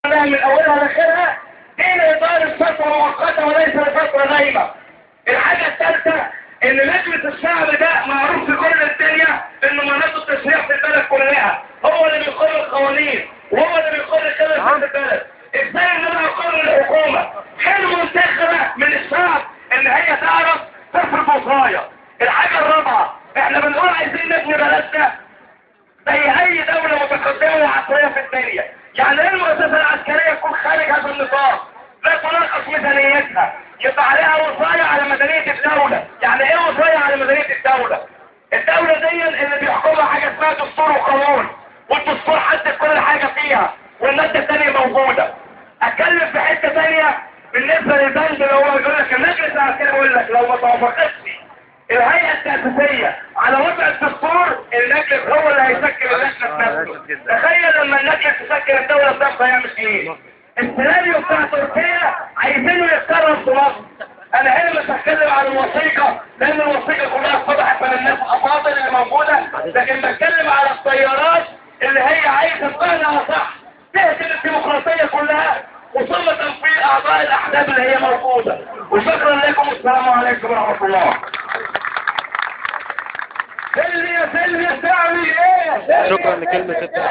كلها من اولها لاخرها دي لادارة فترة مؤقتة وليس لفترة دايمه. الحاجة الثالثة ان مجلس الشعب ده معروف في كل الدنيا انه مناط التشريع في البلد كلها، هو اللي بيقر القوانين وهو اللي بيقر كل في البلد. ازاي ان انا اقر الحكومة غير منتخبه من الشعب ان هي تعرف تفرض وصايا؟ الحاجة الرابعة، احنا بنقول عايزين نبني بلدنا زي اي دولة متقدمة وعصريه في الدنيا. يعني ايه المؤسسة العسكرية تكون خارج هذا النطاق؟ لا تناقش ميزانيتها، يبقى عليها وصايه على مدنية الدولة. يعني ايه وصايه على مدنية الدولة؟ الدولة دي اللي بيحكمها حاجة اسمها دستور وقانون، والدستور حدد كل حاجة فيها، والمادة الثانية موجودة. اتكلم في حتة ثانية بالنسبة للبند اللي هو بيقول لك المجلس العسكري، بيقول لك لو ما توافقتش الهيئة التاسيسية على وضع الدستور المجلس هو اللي هيشكل اللجنة بنفسه. تخيل لما المجلس يشكل الدولة بنفسه هيعمل ايه؟ السيناريو بتاع تركيا عايزينه يتكرر في مصر. انا هنا مش هتكلم عن الوثيقة لان الوثيقة كلها اتفضحت من الناس الافاضل اللي موجودة، لكن بتكلم على التيارات اللي هي عايزه بمعنى صح تهدم الديمقراطية كلها، وثم تنفيذ اعضاء الاحزاب اللي هي موجودة. وشكرا لكم والسلام عليكم ورحمة الله. سلمي يا سلمي تعمل ايه؟ شكرا لكلمة 6 ابريل.